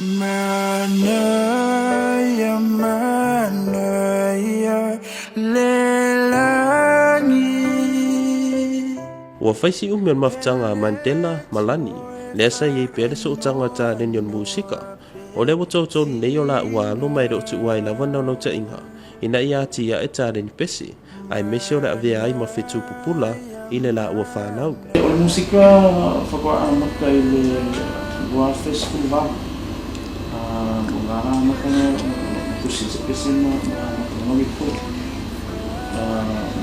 Manaia, manaia le lagi. Ua fai si umi o le mafutaga a Mandela ma Lani, lea sa i ai pea le sootaga o taleni o le musika. O lea ua toutolu nei o laua alo ma e le o tuua ai lava naunautaiga ina ia atiae taleni pese, aemaise o le avea ai ma fetu pupula i le laua fanau. O le musika faatoa amata i le 2018, o la amata na tusi se pese ma amata na record.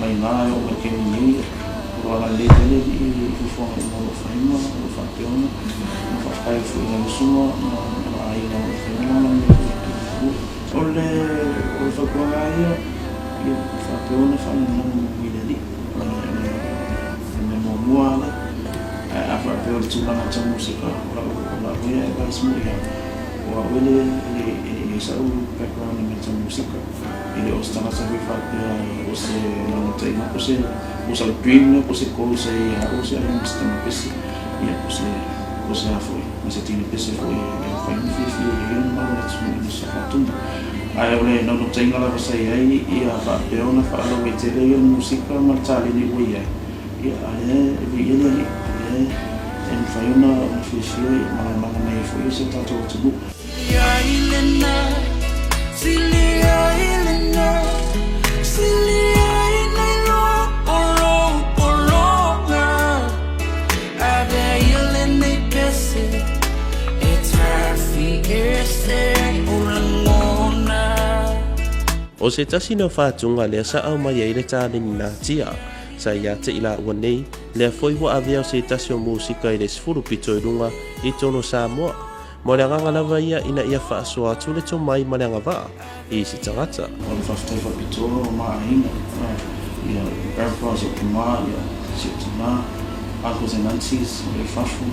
Mai na e oo mai taimi nei, o lo agalelei pea le alii i fuafuaga uma o lo o fai ma o lo o faapea ona faafetai ai foi i nai uso ma aiga o lo o fai ona lagolago mai foi. O le fautuaga lava ia, ia faapea ona faalagolago i le Alii, o le mea muamua lava lea. Ae a faapea o le tulaga tau musika, o lau ia advice mo ia au, o au e le i ai sa'u background i mea tau musika, e le o se tagata foi faapea o se naunautaiga po o sa'u dream lea po o se goal sa i ai ia au o se avea ma se tama pese, ia po o se a foi, ma se teine pese foi e mafai ona fiafia i ai ona maua le atunuu ina se faatumu. Ae o le naunautaiga lava sa i ai ia faapea ona faalauaitele ia le musika ma le taleni ua i ai, ia a lea e viia le Alii, o lea e mafai ona fiafia ia ma lagolago mai ai foi si o tatou atunuu. O se tasi lea o faatuga lea sa aumai ai le taleni natia sa ia te i laua nei, lea foi ua avea o se tasi o musika i le 10 pito i luga i tonu o Samoa. Mo le agaga lava ia ina ia faasoa atu le tomai ma le agavaa i isi tagata. O le faafetai faapitoa o ma aiga, ia grandpa si ou tama, ia si ou tina, uncles and aunties o lea i fafo.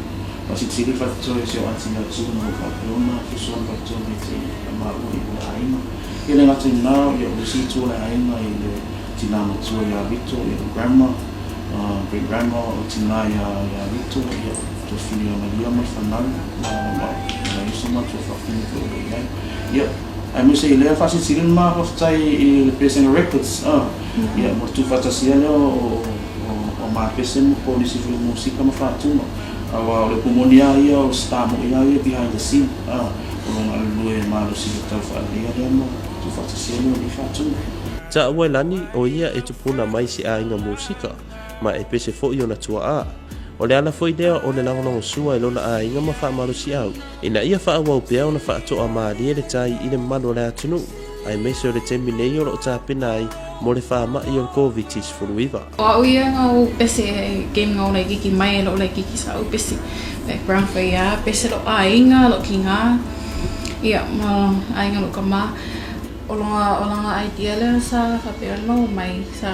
Faasilisili faapitoa i si ou aunty ia June o lo o faapea ona fesoasoani faapitoa mai te ia maua i le aiga. Ia le gata i lena, ia o le isi itu o le aiga i le tina matua ia Vito, ia grandma, great grandma o le tina ia Vito, ia Tofili ia Maria ma le fanau, ma nai uso ma tuafafine foi o lo o i ai. Ia, aemaise i lea faasilisili le ma faafetai i le Pesega Records, ia, mo le tuufaatasia lea o ma pese ma kolisi foi o musika ma faatuga. Aua o le upu moni lava ia, o le star moi lava ia behind the scene, o lo o galulue malosi i le tau faaleleia lea ma tuufaatasia lea o nei faatuga. Taua e Lani, o ia e tupuna mai se aiga musika, ma e pese foi ona tuaa. O le ala foi lea o le lagolagosua i lona aiga ma faamalosiau, ina ia faaauau pea ona faatoa malie le tai i le mamalu o le atunuu, aemaise o le taimi nei o lo o tapena ai mo le faamai o le Koviti-19. O au ia ngau pese game ngau laikiki mai lo laikiki sa au pese background fai ia pese lo aiga lo kinga ia ma aiga lo kama o longa o langa idea lea sa faapea ona maua mai sa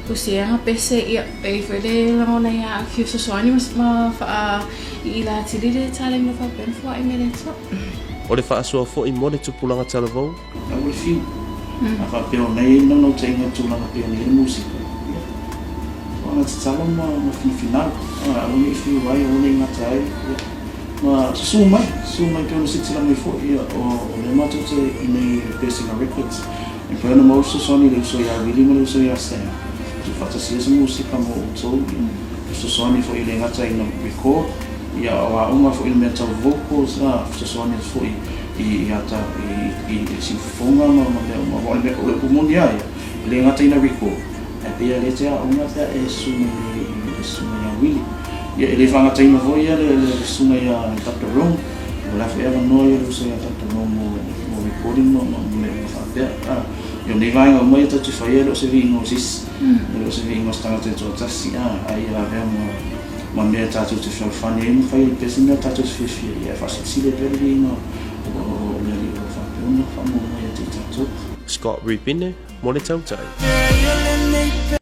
Tusiaga pese ia e foi le lagona ia au fesoasoani ma faa i ila atili le taleni o faapea ona foai mai le Atua. O le faasoa foi mo le tupulaga talavou. Aua le fiu. A faapea o nei naunautaiga i tulaga pei ona i ai le musika, ia, o aga tatalo ma finafinau, aua ne i fiu ai, aua ne i gata ai, ia, ma susu mai, susu mai pei ona silasila mai foi, ia, o lea matou te i nei i le Pesega Records, E mafai ona maua le fesoasoani i le uso ia Willie ma le uso ia Sam. Tuufaatasia se musika mo outou, ia fesoasoani foi e le gata ina record, ia o aoga foi i le mea tau vocals, a, fesoasoani atu foi i ata i le siufofoga ma ma mea uma. Aua o le mea, o le upu moni lava ia, e le gata ina record, ae pei lava lea e te aoga pe a e susu mai i le susuga ia Willie. Ia e le faagataina foi ia le susuga ia Doctor Rome, O le a foi avanoa ia le uso ia Doctor Mo mo recording ma mea uma faapea. Ia o nei vaega uma ia tatou te faia e le o se viiga o se isi, e le o se viiga o se tagata e toatasi, a ia lavea ma mea tatou te fealofani ai ma fai ai pea se mea tatou te fiafia ai, ae faasilisili ai pea le viiga o le Alii o lo o faapea ona faamuamua ia te i tatou. Scott Rupene mo le tautai.